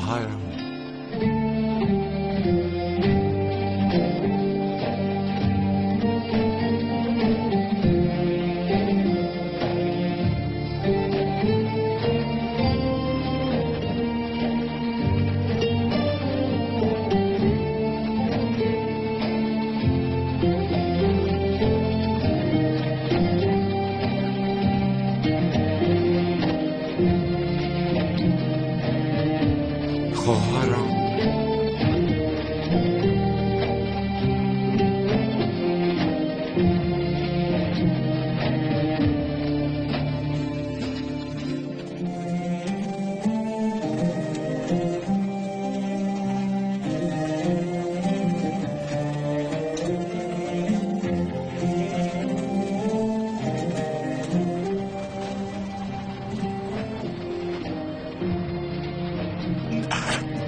خواهرم. خواهرم.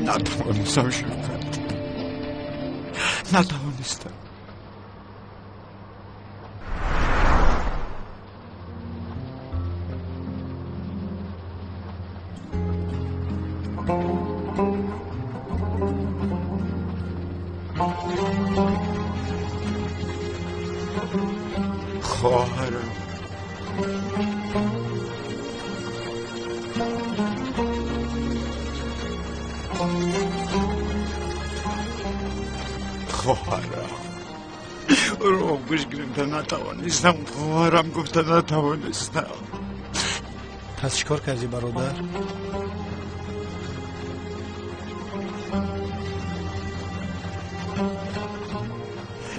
نتوانستم شوکت، نتوانستم. خواهرم. خواهرم رو گوش گرفته نتوانستم. خواهرم گفته نتوانستم. پس چیکار کردی برادر؟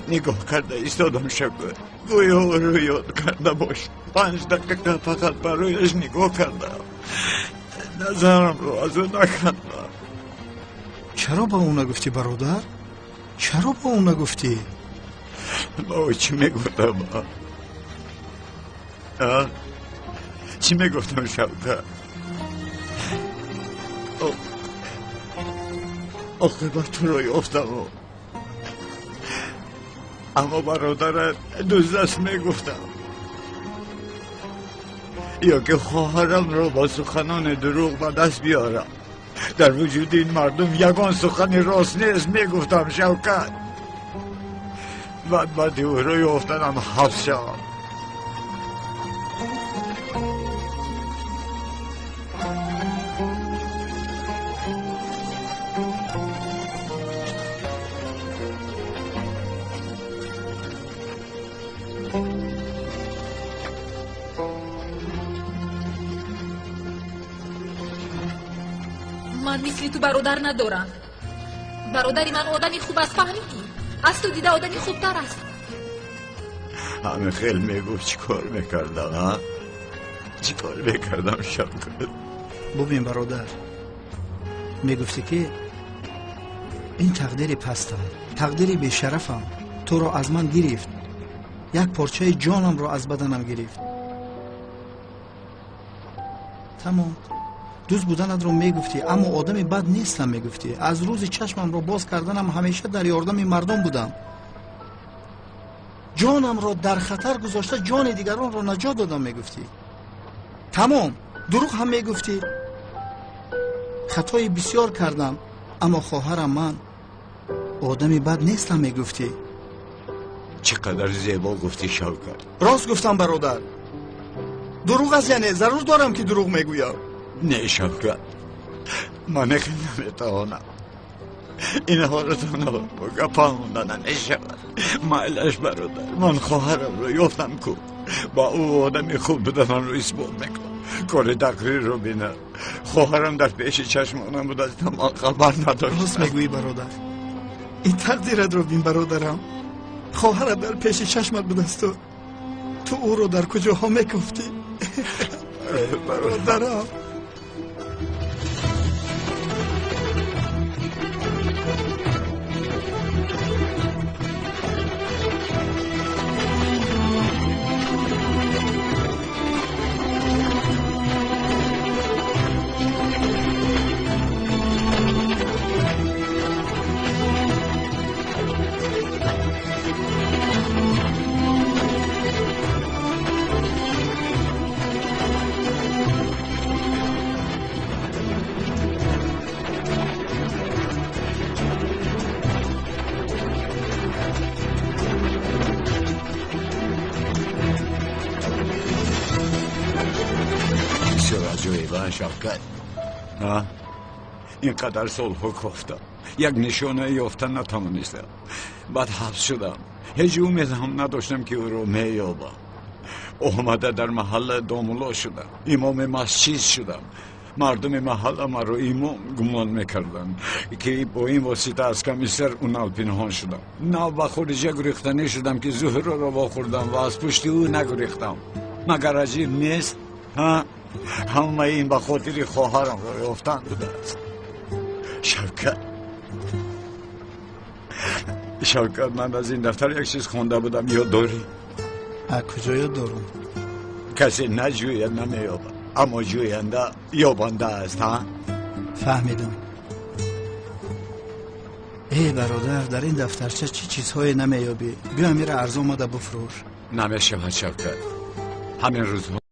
نگاه کرده ایستادم شب، گویا او رو یاد کرده باش. 5 دقیقه فقط برایش نگاه کردم، نظرم رو از او نکردم. چرا با او نگفتی برادر؟ چرا با او نگفتی؟ با او چی میگفتم؟ چی میگفتم شوکت؟ عاقبت رو یافتم، اما برادرت دوست میگفتم، یا که خواهرم رو با سخنان دروغ به دست بیارم. در وجود این مردم یگان سخن راست نیست میگفتم شوکت. بعد او رو یافتنم حبس شدم. من مثل تو برادر ندارم. برادری من آدمی خوب است، فهمیدی؟ از تو دیده آدمی خوبتر است. همه خیلی میگفت چی کار میکردم؟ ها؟ چی کار میکردم شوکت؟ ببین برادر، میگفتی که این تقدیر پستم، تقدیر بیشرفم تو را از من گرفت، یک پارچه جانم را از بدنم گرفت. تمام. دوست بودنت رو میگفتی، اما آدم بد نیستم میگفتی. از روز چشمم رو باز کردنم همیشه در یاردم مردم بودم. جانم رو در خطر گذاشته جان دیگران رو نجات دادم میگفتی. تمام. دروغ هم میگفتی. خطای بسیار کردم، اما خواهرم من آدم بد نیستم میگفتی. چقدر زیبا گفتی شوکت. راست گفتم برادر. دروغ است یعنی ضرور دارم که دروغ میگویم؟ نه شوکت، من خیلی نمیتوانم. این حالتان با گپا مونده نمیشود. مایلش برادر، من خواهرم رو یافتم کو با او آدمی خوب بودنم رو اثبات میکنم. کار تقریر رو بینه، خواهرم در پیش چشمانم بود، از من خبر نداشتم. راست میگویی برادر. این تقدیرت رو بین برادرم. خواهرت در پیش چشمت بود است، تو او رو در کجاها میگفتی؟ برادرم. Инқадар солҳо кофтам, як нишона ёфта натавонистам. Баъд ҳабс шудам. Ҳеҷ умед ҳам надоштам, ки ӯро меёбам. Омада дар маҳалла домулло шудам, имоми масҷид шудам. Мардуми маҳалла маро имом гумон мекарданд, ки бо ин восита аз комиссар Унал пинҳон шудам. Нав ба хориҷа гурехтанӣ шудам, ки Зуҳроро вохӯрдам ва аз пушти ӯ нагурехтам. Магар аҷиб нест? Ҳамаи ин ба хотири хоҳарамро ёфтан будааст. Шавкат, Шавкат, ман аз ин дафтар як чиз хонда будам, ёд дорӣ? Куҷо ёд дорам? Касе наҷӯяд намеёбад, аммо ҷӯянда ёбанда аст. Ҳа, фаҳмидам. Э бародар, дар ин дафтарча чӣ чизҳое намеёбӣ? Биё амира арзон омада буфурӯш. Намешавад, Шавкат, ҳамин рӯзҳо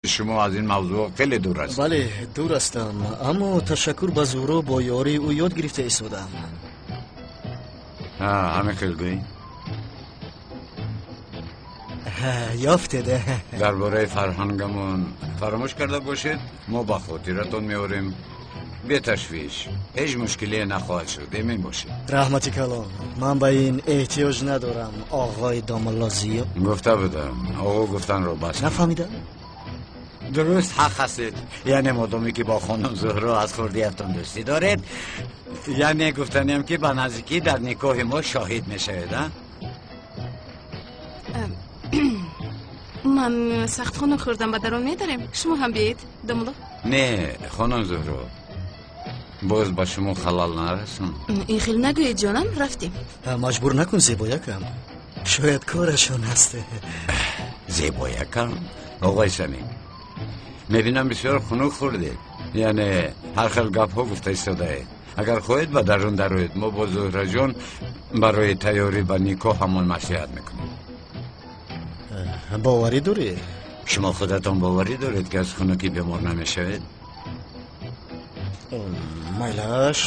Шумо аз ин мавзӯъ хеле дур ҳастед. Бале, дур ҳастам, аммо ташаккур ба Зуҳро бо ёрии ӯ ёд гирифта истодаам. Ҳамин хел гӯӣ? Ёфтед. Дар бораи фарҳангамон фаромӯш карда бошед, мо ба хотиратон меорем. Беташвиш, ҳеҷ мушкиле нахоҳад шуд, эмин бошед. Раҳмати калон, ман ба ин эҳтиёҷ надорам, оғои домулло Зиё. Гуфта будам, оғо гуфтанро бас. Нафаҳмидам? Дуруст, ҳақ ҳастед. Яъне модоме ки бо хонум Зуҳро аз хурдиятон дӯстӣ доред, яъне гуфтаниям ки ба наздикӣ дар никоҳи мо шоҳид мешавед, а? Ман сахт хунук хӯрдам, ба дарун медарем. Шумо ҳам биед, домулло. Не, хонум Зуҳро, боз ба шумо халал нарасам. Ин хел нагӯед, ҷонам, рафтем. Маҷбур накун, зебоякам. Шояд корашон ҳаст. Зебоякам? Оғои Самим, мебинам бисёр хунук хӯрдед. Яъне ҳар хел гапҳо гуфта истодаед. Агар хоҳед ба дарун дароед, мо бо Зуҳраҷон барои тайёрӣ ба никоҳ ҳамон маслиҳат мекунем. Боварӣ дорӣ? Шумо худатон боварӣ доред ки аз хунукӣ бемор намешавед? Майлаш,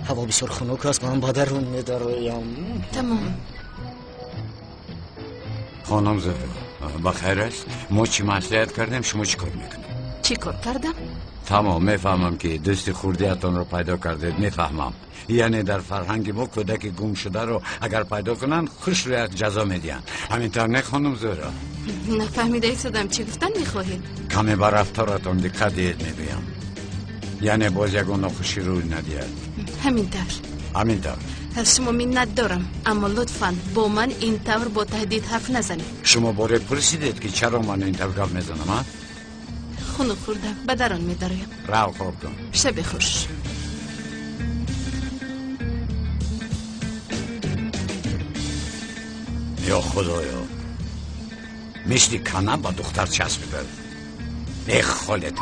ҳаво бисёр хунук аст, ман ба дарун медароям. Тамом. Хонум Зуҳро, ба хайр аст? Мо чӣ маслиҳат кардем, шумо чӣ кор мекунед? Чӣ кор кардам? Тамом, мефаҳмам ки дӯсти хурдиятонро пайдо кардед, мефаҳмам. Яъне дар фарҳанги мо кӯдаки гумшударо агар пайдо кунанд, хушрӯяк ҷазо медиҳанд. Ҳамин тавр не, хонум Зуҳро? Нафаҳмида истодам, чӣ гуфтан мехоҳед? Каме ба рафторатон диққат диҳед, мегӯям. Яъне боз ягон нохушӣ рӯй надиҳад. Ҳамин тавр. Ҳамин тавр. Аз шумо миннат дорам, аммо лутфан бо ман ин тавр бо таҳдид ҳарф назанед. Шумо боре пурсидед ки чаро ман ин тавр гап мезанам, а? Хунук хӯрдам, ба дарун медароям. Рав хоб кун. Шаби хуш. Ё худоё, мисли кана ба духтар часпида. Э холет.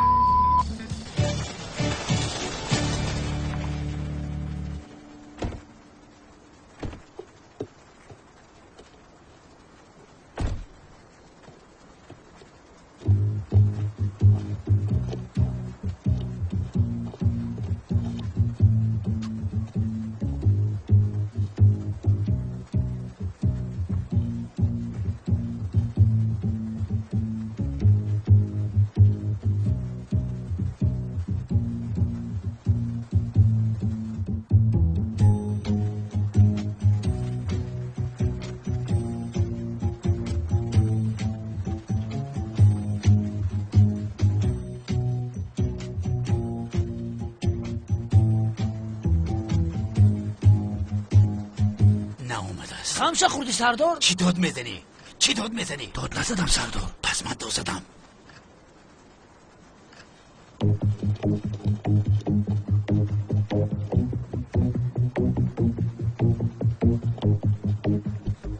Хамша хӯрдӣ, сардор? Чӣ дод мезанӣ? Чӣ дод мезанӣ? Дод назадам, сардор. Пас ман дод задам.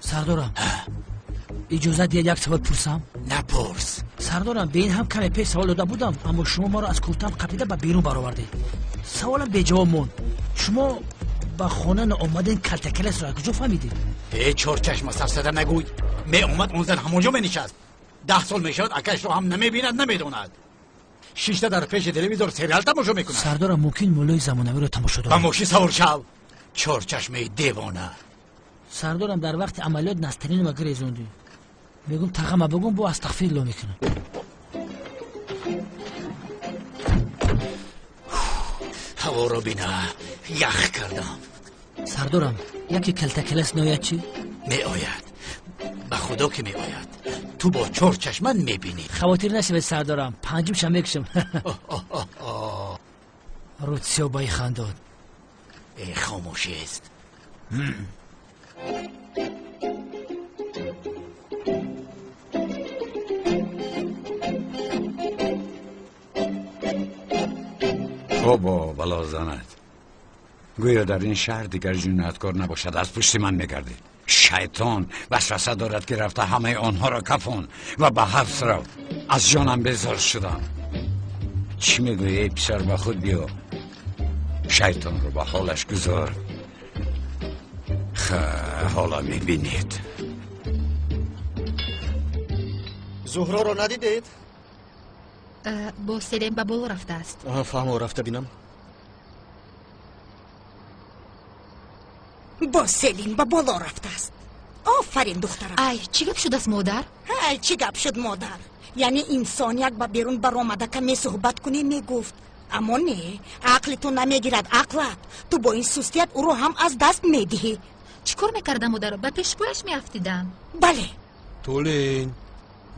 Сардорам, иҷозат диҳед як савол пурсам? Напурс. Сардорам, ба ин ҳам каме пеш савол дода будам, аммо шумо маро аз куртам қапида ба берун баровардед. Саволам беҷавоб монд. Шумо ба хона наомаден, калтакаласро аз куҷо фаҳмидед? Э, чорчашма, сафсата нагӯй. Меомад, он зан ҳамонҷо менишаст. 10 сол мешавад, акашро ҳам намебинад, намедонад. Шишта дар пеши телевизор сериал тамошо мекунад. Сардорам, мумкин муллои замонавиро тамошо дорад. Ба мошин савор шав. Чорчашмаи девона. Сардорам, дар вақти амалиёт настаринама гирезондӣ. Мегум тағама бигум, бо астағфирулло мекунам. Ҳаворо бина, ях кардам. Сардорам, яке калтакалас меояд чӣ? Меояд, ба худо ки меояд. Ту бо чор чашман мебинӣ. Хавотир нашавед, сардорам, панҷумша мекушам. Рӯдсиё ба хандод. Э, хомӯшист. Обо бало занад. Гӯё дар ин шаҳр дигар ҷинояткор набошад, аз пушти ман мегардид. Шайтон васваса дорад ки рафта ҳамаи онҳоро кафон ва ба ҳабс рав. Аз ҷонам безор шудам. Чӣ мегӯӣ, эй писар, ба худ биё. Шайтонро ба ҳолаш гузор. Ҳола мебинед. Зуҳроро надидед? Бо Селим ба боло рафтааст. Фаҳмо, рафта бинам. Бо Селим ба боло рафтааст. Офарин, духтарам. Ай, чӣ гап шудааст, модар? Ай, чӣ гап шуд, модар? Яъне инсон як ба берун баромада каме суҳбат кунӣ мегуфт. Аммо не, ақли ту намегирад, ақлат. Ту бо ин сустият ӯро ҳам аз даст медиҳӣ. Чӣ кор мекардам, модар? Ба пешпояш меафтидам. Бале. Тулин,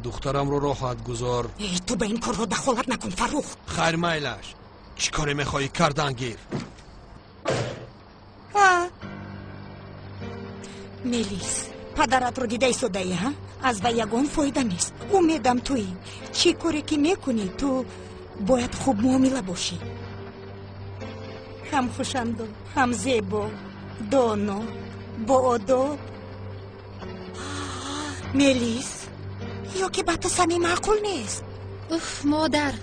духтарамро роҳат гузор. Ту ба ин корҳо дахолат накун, Фаррух. Хайр, майлаш. Чӣ коре мехоҳӣ кардан гир? Мелис, падаратро дида истодаӣ, ҳа? Аз вай ягон фоида нест. Умедам туӣ. Чӣ коре ки мекунӣ, ту бояд хуб муомила бошӣ. Ҳам хушандом, ҳам зебо, доно, боодоб. Мелис, ё ки ба ту самим маъқул нест? Уф, модар,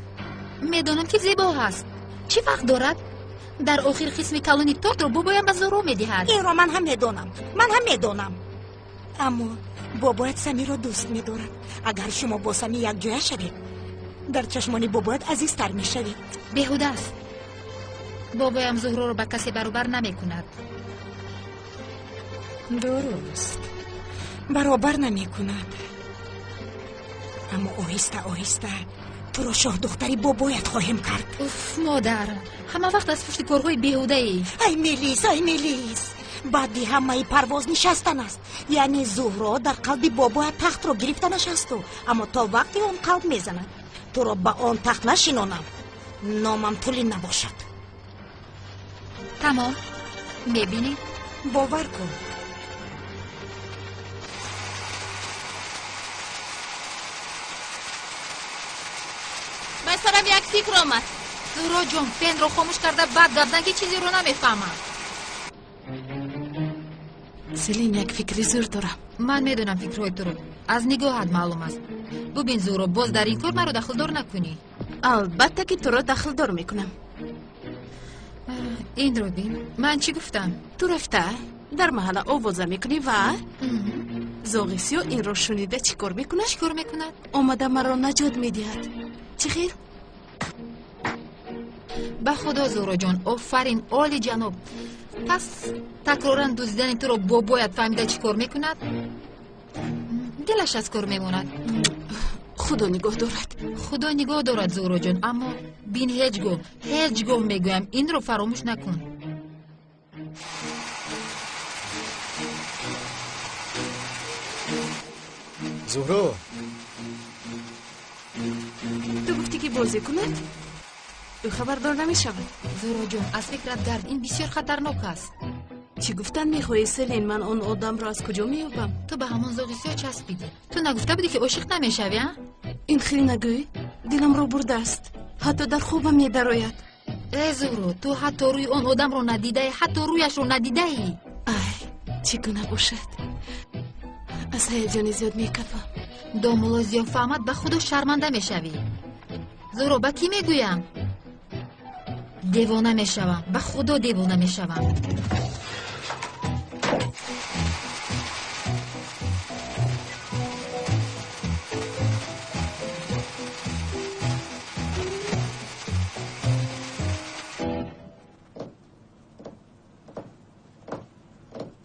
медонам ки зебо ҳаст. Чӣ фарқ дорад? Дар охир қисми калони тортро бобоям ба Зуҳро медиҳад. Инро ман ҳам медонам, ман ҳам медонам. Аммо бобоят Самиро дӯст медорад. Агар шумо бо Сами якҷоя шавед, дар чашмони бобоят азизтар мешавед. Беҳуда аст. Бобоям Зуҳроро ба касе баробар намекунад. Дуруст, баробар намекунад. Аммо оҳиста оҳиста туро шоҳдухтари бобоят хоҳем кард. Уф, модар, ҳама вақт аз пушти корҳои беҳудаӣ. Ай Мелис, ай Мелис, баъди ҳамаи парвоз нишастан аст. Яъне Зуҳро дар қалби бобоят тахтро гирифта нишасту, аммо то вақте он қалб мезанад, туро ба он тахт нашинонам, номам Тулин набошад. Тамом, мебинӣ? Бовар кун. Ба сарам як фикр омад. Зуҳро ҷон, фенро хомӯш карда баъд гап зан, ки чизеро намефаҳмам. Селин, як фикри зур дорам. Ман медонам фикрҳои туро. Аз нигоҳат маълум аст. Бубин, Зуҳро, боз дар ин кор маро дахлдор накунӣ. Албатта ки туро дахлдор мекунам. Инро бин, ман чӣ гуфтам? Ту рафта дар маҳалла овоза мекунӣ ва зоғи сиёҳ инро шунида чӣ кор мекунад? Чӣ кор мекунад? Омада маро наҷот медиҳад. Чӣ хел? Ба худо, Зуҳроҷон, офарин, оли ҷаноб. Пас такроран дуздидани туро бобоят фаҳмида чӣ кор мекунад? Дилаш аз кор мемонад. Худо нигоҳ дорад. Худо нигоҳ дорад, Зуҳроҷон, аммо бин, ҳеҷ гоҳ, ҳеҷ гоҳ мегӯям, инро фаромӯш накун. Зуҳро, ту гуфтӣ ки бозӣ кунад? Ӯ хабардор намешавад. Зуҳроҷон, аз фикрат гард, ин бисёр хатарнок аст. Чӣ гуфтан мехоҳӣ, Селин? Ман он одамро аз куҷо меёбам? Ту ба ҳамон зоғи сиёҳ часпидӣ. Ту нагуфта будӣ, ки ошиқ намешавӣ, а? Ин хел нагӯй, диламро бурдааст. Ҳатто дар хобам медарояд. Э, Зуҳро, ту ҳатто рӯи он одамро надидаӣ, ҳатто рӯяшро надидаӣ. Ай, чӣ гуна бошад? Аз ҳаяҷони зиёд мекафам. Домулло зиёд фаҳмад, ба худо шарманда мешавӣ. Зуҳро, ба кӣ мегӯям? Девона мешавам, ба худо девона мешавам.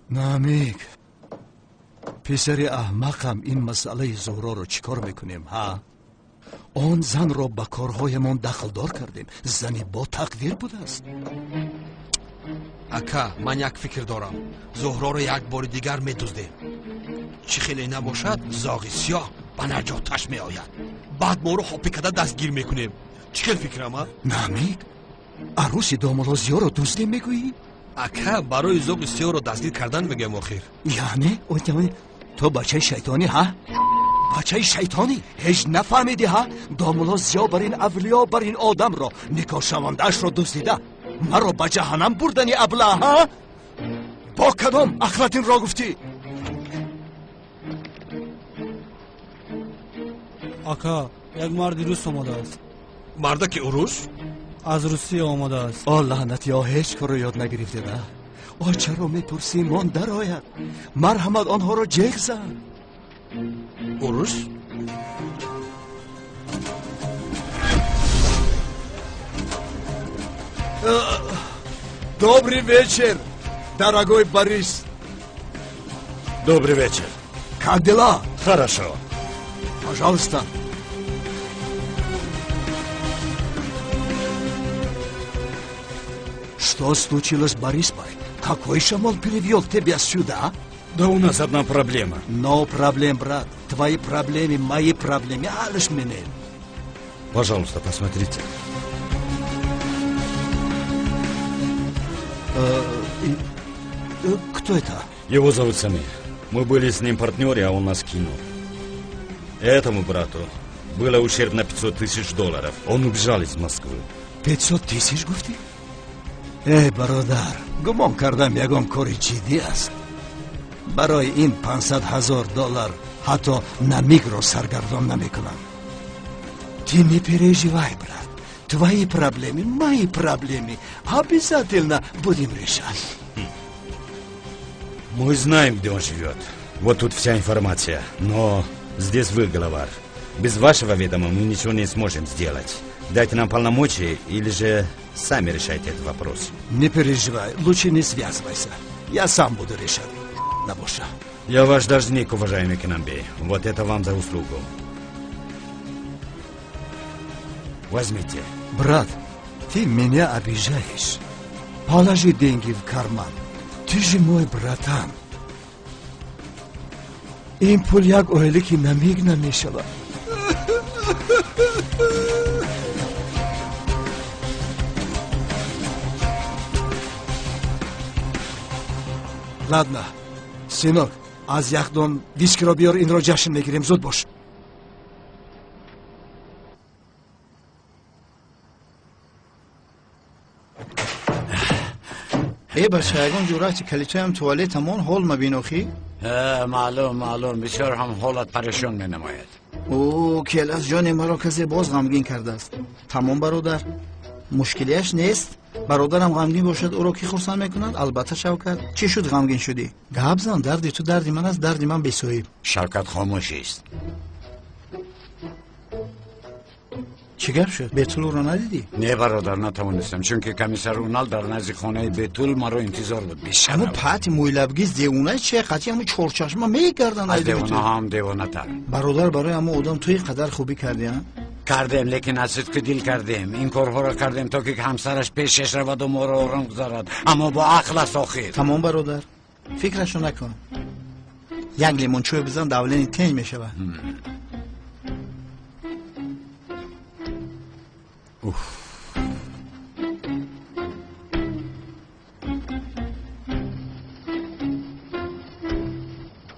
Намик, писари аҳмақам, ин масъалаи Зуҳроро чӣ кор мекунем, ҳа? Он занро ба корҳоямон дахлдор кардем. Зани бо тақдир будааст. Ака, ман як фикр дорам. Зуҳроро як бори дигар медуздем. Чӣ хеле набошад, зоғи сиёҳ ба наҷоташ меояд. Баъд моро ҳопӣ карда дастгир мекунем. Чӣ хел фикрам, а? Намик, арӯси домулло Зиёро дуздем мегӯӣ? Ака, барои зоғи сиёҳро дастгир кардан мегӯям охир. Яъне ту бачаи шайтонӣ, ҳа? Бачаи шайтонӣ, ҳеҷ нафаҳмидӣ, ҳа? Домулло Зиё бар ин авлиё, бар ин одамро, никоҳшавандаашро дуздида, маро ба ҷаҳаннам бурдани аблаҳ, ҳа? Бо кадом ахлат инро гуфтӣ? Ака, як марди рус омадааст. Мардаки урус? Аз Русия омадааст. О, лаънатиё, ҳеҷ корро ёд нагирифтед, а? О, чаро мепурсӣ, мон дарояд. Марҳамат, онҳоро ҷеғ зан. Урус? Добрый вечер, дорогой Борис. Добрый вечер. Как дела? Хорошо. Пожалуйста. Что случилось, Борис Бай? Какой шамол перевел тебя сюда? Да у нас одна проблема. No problem, брат. Твои проблемы, мои проблемы. Алиш меня. Пожалуйста, посмотрите. Кто это? Его зовут Самир. Мы были с ним партнеры, а он нас кинул. Этому брату было ущерб на 500 тысяч долларов. Он убежал из Москвы. 500 тысяч, гуфти? Эй, бародар, гумон кардам ягон кори ҷиддӣ аст. Барои ин 500 ҳазор доллар ҳатто намигро саргардон намекунам. Ты не переживай, брат. Твои проблемы, мои проблемы. Обязательно будем решать. Мы знаем, где он живет. Вот тут вся информация. Но здесь вы, главарь. Без вашего ведома мы ничего не сможем сделать. Дайте нам полномочия или же сами решайте этот вопрос. Не переживай, лучше не связывайся. Я сам буду решать. Набоша. Я ваш должник, уважаемый Кинамбей. Вот это вам за услугу. Возьмите. Брат, ты меня обижаешь. Положи деньги в карман. Ты же мой братан. Ин пул як ойлики намиг намешавад. Ладно, сынок, аз яхдон вискиро биёр, инро ҷашн мегирем, зуд бош. Э, бача, ягон ҷуръати калитоям туалетамон ҳол мабин охӣ? Маълум, маълум, бисёр ҳам ҳолат парешон менамояд. О, келас ҷони маро касе боз ғамгин кардааст. Тамом, бародар, мушкилиаш нест. Бародарам ғамгин бошад, ӯро кӣ хурсанд мекунад? Албатта Шавкат. Чӣ шуд ғамгин шудӣ? Гап зан, дарди ту дарди ман аст, дарди ман бесоҳиб. Шавкат хомӯшист. Чӣ гап шуд? Бетул ӯро надидӣ? Не, бародар, натавонистам, чунки комиссар Унал дар назди хонаи Бетул маро интизор буд. Ҳамун пати мӯйлабгиз девона че қатъи ҳамун чорчашма мегарданд. Аз девона ҳам девонатар. Бародар, барои ҳамун одам ту ин қадар хубӣ кардӣ, а? Кардем, лекин аз сидқи дил кардем. Ин корҳоро кардем, то ки ҳамсараш пешаш раваду моро ором гузарад, аммо бо ақл аст охир. Тамом, бародар, фикрашо накун. Як лимончой бизан, давлени тенҷ мешавад.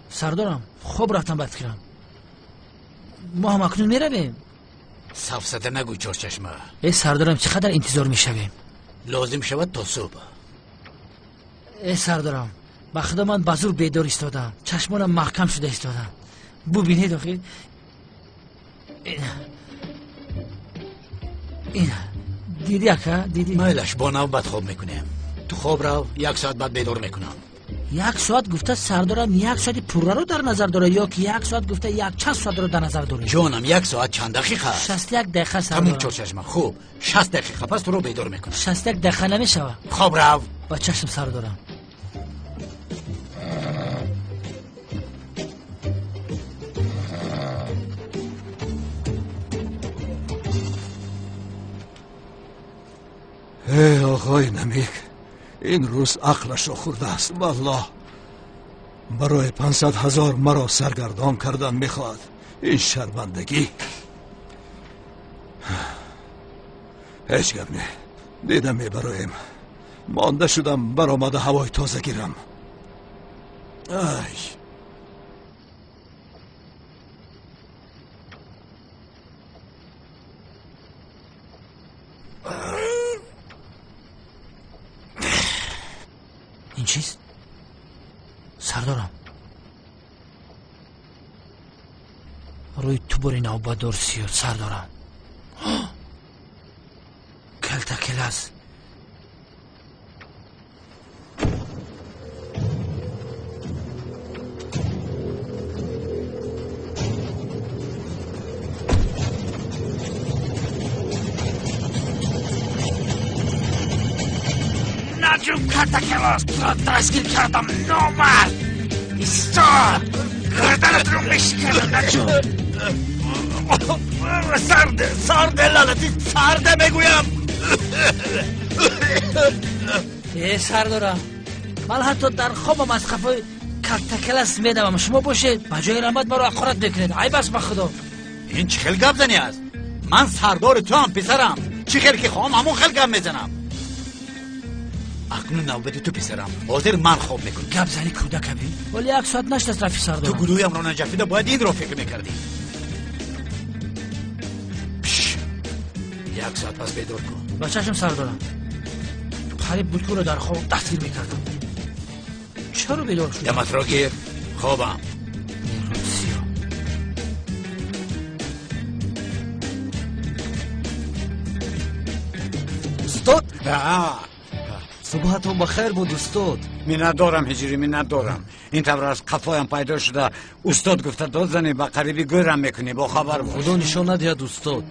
Сардорам, хоб рафтам ба фикрам. Мо ҳам акнун меравем. Сафсата нагӯй, чорчашма. Э, сардорам, чӣ қадар интизор мешавем? Лозим шавад то субҳ. Э, сардорам, ба худо ман ба зур бедор истодам, чашмонам маҳкам шуда истодам. Бубинед охир. Дидӣ, ака, дидӣ? Майлаш, бо навбат хоб мекунем. Ту хоб рав, як соат баъд бедор мекунам. Як соат гуфта сардорам як соати пурраро дар назар дорад ё ки як соат гуфта якчанд соатро дар назар доред? Ҷонам, як соат чанд дақиқа аст? 61 дақиқа, сардорам. Тамом, чорчашма, хуб, 60 дақиқа пас туро бедор мекунам. 61 дақиқа намешавад. Хоб рав. Ба чашм, сардорам. Эй, оғои Намик, ин рӯз ақлашро хӯрдааст, валлоҳ. Барои 500 ҳазор маро саргардон кардан мехоҳад. Ин шармандагӣ. Ҳеҷ гап не, дидам мебароем. Монда шудам, баромада ҳавои тоза гирам. Ай. Ин чист? Сардорам, рӯи ту бори навбатдор сиёд, сардорам. Калта келас. Наҷум калтакалос, туро дастгир кардам, номард! Истод! Гарданатро мешиканам, Наҷум! Сарде, сарде, лаънатӣ, сарде мегӯям! Э, сардорам, ман ҳатто дар хобам аз қафои калтакалас медавам. Шумо бошед, ба ҷои раҳмат маро ҳақорат мекунед. Айб аст ба Худо. Ин чӣ хел гапзанӣ аст? Ман сардори туам, писарам. Чӣ хел ки хоҳам, ҳамон хел гап мезанам. Акнун навбати ту, писарам. Ҳозир ман хоб мекунам. Гапзани кӯдакаби? Вале як соат нашудааст, рафиқ сардорам. Ту гулӯямро наҷафида бояд инро фикр мекардӣ. Як соат пас бедор кун. Ба чашм, сардорам. Қариб буд ки ӯро дар хоб дастгир мекардам. Чаро бедор шуд? Даматро гир, хобам. Устод, субҳатон ба хайр буд, устод. Миннатдорам, Ҳиҷрӣ, миннатдорам. Ин тавр аз қафоям пайдо шуда устод гуфта дод занӣ, ба қариби гӯрам мекунӣ, бохабар бош. Худо нишон надиҳад, устод.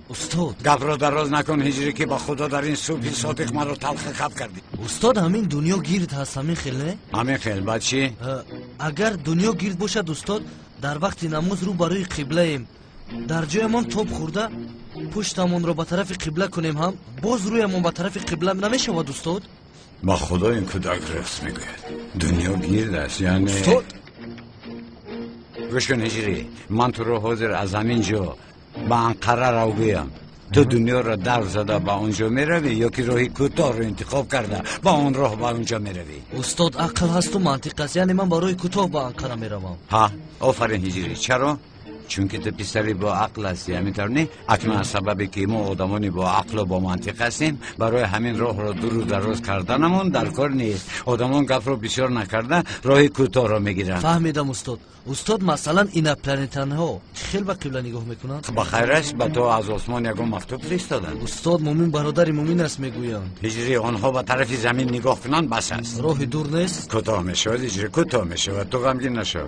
Устод, гапро дароз накун, Ҳиҷрӣ, ки ба Худо дар ин субҳи содиқ маро талха хаб кардӣ. Устод, ҳамин дунё гирд ҳаст, ҳамин хел не? Ҳамин хел, баъд чӣ? Агар дунё гирд бошад, устод, дар вақти намоз рӯ барои қиблаем, дар ҷоямон тоб хӯрда пуштамонро ба тарафи қибла кунем ҳам боз рӯямон ба тарафи қибла намешавад, устод? Ба Худо, ин кӯдак рост мегӯяд. Дунё гирд аст, яъне. Устод, гӯш кун, Ҳиҷрӣ, ман туро ҳозир аз ҳамин ҷо ба Анқара рав гӯям, ту дунёро давр зада ба он ҷо меравӣ ё ки роҳи кӯтоҳро интихоб карда ба он роҳ ба он ҷо меравӣ? Устод, ақл ҳасту мантиқ аст, яъне ман барои кӯтоҳ ба Анқара меравам. Ҳа, офарин, Ҳиҷрӣ. Чаро? Чунки ту писари бо ақл ҳастӣ, ҳамин тавр не? Акнун аз сабабе ки мо одамони бо ақлу бо мантиқ ҳастем, барои ҳамин роҳро дуру дароз карданамон дар кор нест. Одамон гапро бисёр накарда роҳи кӯтоҳро мегиранд. Фаҳмидам, устод. Устод, масалан, инопланетянҳо чӣ хел ба қибла нигоҳ мекунанд? Ба хайр аст, ба ту аз осмон ягон мактуб фиристоданд? Устод, мӯмин бародари мӯмин аст мегӯянд. Ҳиҷрӣ, онҳо ба тарафи замин нигоҳ кунанд, бас аст. Роҳи дур нест? Кӯтоҳ мешавад, Ҳиҷрӣ, кӯтоҳ мешавад. Ту ғамгин нашав.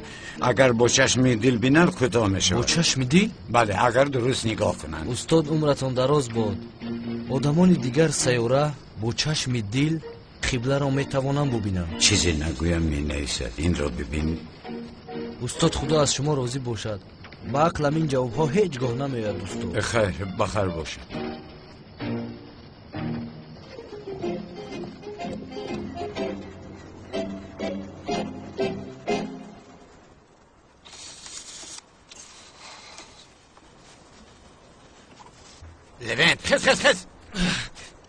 Агар бо чашми дил бинанд, кӯтоҳ мешавад. Бо чашми дил? Бале, агар дуруст нигоҳ кунанд. Устод, умратон дароз бод. Одамони дигар сайёра бо чашми дил қибларо метавонанд бубинанд. Чизе нагӯям, менависад. Инро бибин. Устод, Худо аз шумо розӣ бошад. Ба ақлам ин ҷавобҳо ҳеҷ гоҳ намеояд, устод. Хайр, ба хайр бошад. Левент, хез, хез, хез!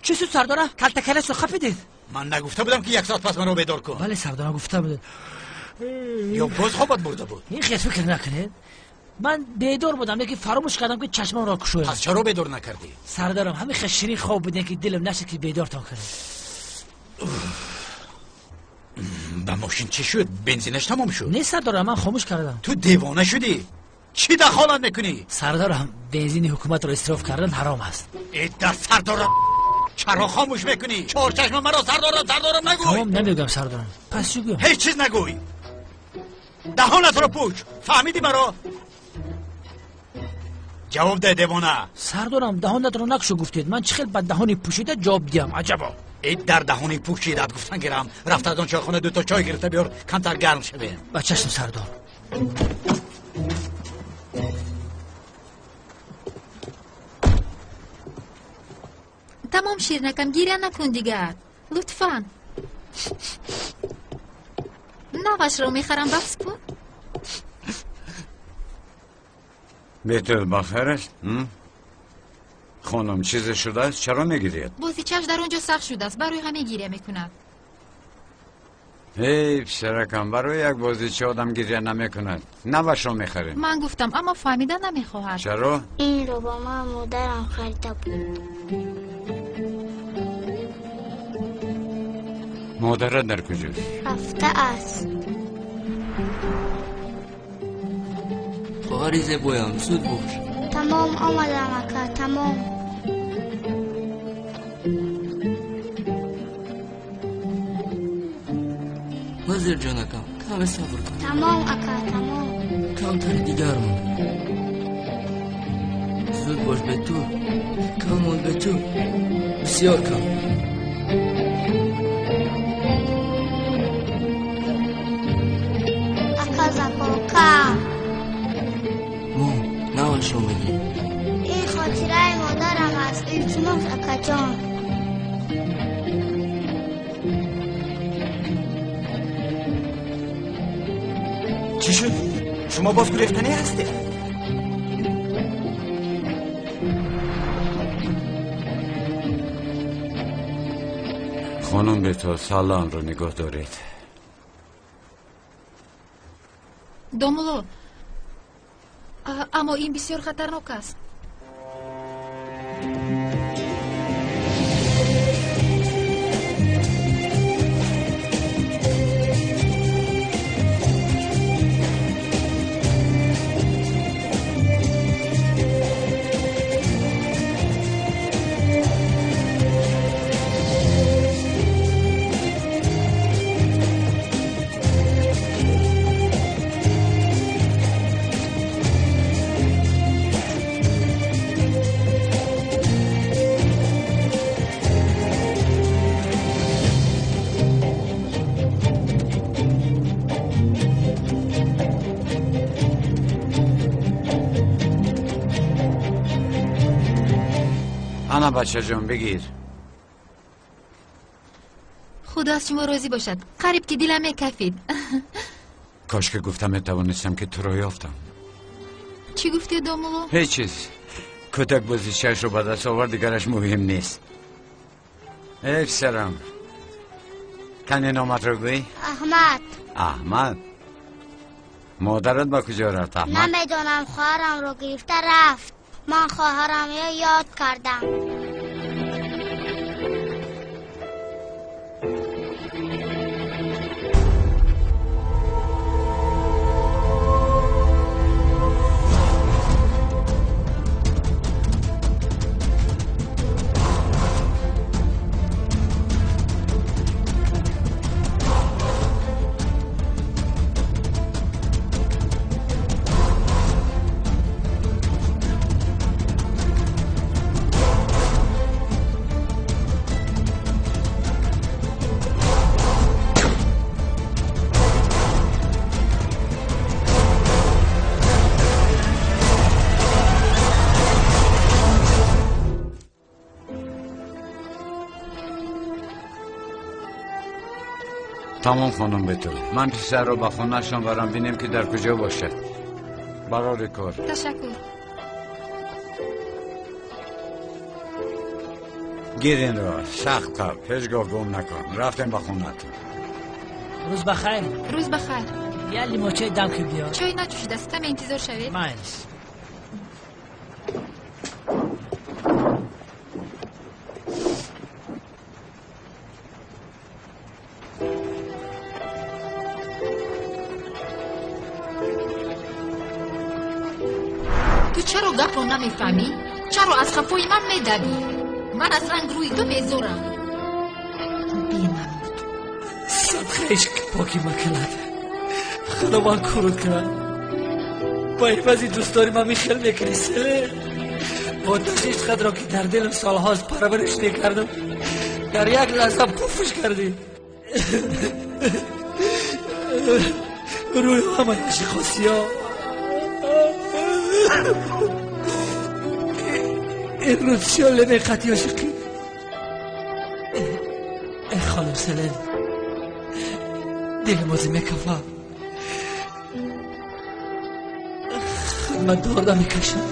Чӣ шуд, сардора? Калтакаласро хапидед? Ман нагуфта будам, ки як соат пас маро бедор кун? Бале, сардора, гуфта будед. Ё боз хобат бурда буд? Ин хел фикр накунед. Ман бедор будам, лекин фаромӯш кардам, ки чашмамро кушоям. Пас чаро бедор накардӣ? Сардарам, ҳамин хел ширин хоб будем, ки дилам нашуд, ки бедортон кунем. Ба мошин чӣ шуд? Бензинаш тамом шуд? Не, сардорам, ман хомӯш кардам. Ту девона шудӣ? Чӣ дахолат мекунӣ? Сардарам, бензини ҳукуматро исроф кардан ҳаром аст. Э, дар сардорам, чаро хомӯш мекунӣ? Чорчашма маро сардорам, сардорам нагӯй. Тамом, намегӯям, сардорам. Пас чӣ гӯям? Ҳеҷ чиз нагӯй. Даҳонатро пӯш, фаҳмидӣ маро? Ҷавоб де, девона. Сардорам, даҳонатро накушо гуфтед. Ман чӣ хел ба даҳони пӯшида ҷавоб диҳам, аҷабо? Э, дар даҳони пӯшидат гуфтан гирам. Рафта аз он чойхона дуто чой гирифта биёр, камтар гарм шавем. Ба чашм, сардор. Тамом, ширинакам, гиря накун дигар, лутфан. Навашро мехарам, баҳс кун. Бетул, ба хайр аст? Хонум, чизе шудааст? Чаро мегирияд? Бозичааш дар он ҷо сахт шудааст, барои ҳамин гиря мекунад. Эй, писаракам, барои як бозича одам гиря намекунад. Навашро мехарем. Ман гуфтам, аммо фаҳмида намехоҳад. Чаро? Инро ба ман модарам харида буд. Модарат дар куҷост? Рафта аст. Хоҳари зебоям, зуд бош. Тамом, омадам, ака, тамом. Вазир ҷонакам, каме сабр кун. Тамом, ака, тамом. Камтари дигар монд. Зуд бош бе ту. Кам монд бе ту. Бисёр кам. Ака Зако, кам. Мо навашро мегирем. Ин хотираи модарам аст. Илтимос, акаҷон. Чӣ шуд? Шумо боз гурехтанӣ ҳастед? Хонум Бето, салонро нигоҳ доред. Домулло, аммо ин бисёр хатарнок аст. Ана бачаҷон, бигир. Худо аз шумо розӣ бошад. Қариб ки дилам мекафид. Кош ки гуфта метавонистам ки туро ёфтам. Чӣ гуфтед, домулло? Ҳеҷ чиз. Кӯдак бозичаашро ба даст овард, дигараш муҳим нест. Эй писарам, кане номатро гӯй? Аҳмад. Аҳмад? Модарат ба куҷо рафт, Аҳмад? Намедонам, хоҳарамро гирифта рафт. Ман хоҳарамро ёд кардам. Тамом, хонум Бетул, ман писарро ба хонаашон барам, бинем ки дар куҷо бошад. Барори кор. Ташаккур. Гир инро, сахт қаб, ҳеҷ гоҳ гум накун. Рафтем ба хонаатон. Рӯз бахайр. Рӯз бахайр. Як лимочаи дам ки биёр. Чой наҷӯшидааст, каме интизор шавед. Майлиш. Ту чаро гапро намефаҳмӣ? Чаро аз хафои ман медавӣ? Ман аз рангрӯи ту безорам. Бенамуд. Садқаиш покӣ макунад. Худованд курут кунад. Ба ивази дӯстдори ман михел мекунӣ, селе. Бо ташиш қадро ки дар дилам солҳост парвариш мекардам, дар як лаҳза пуфш кардӣ. Рӯи ҳамаи ошиқосиё. Имрӯз шоле меқати ошиқӣ. Э хонум Селен, дилам ози мекафа. Хидмат дорда мекашам.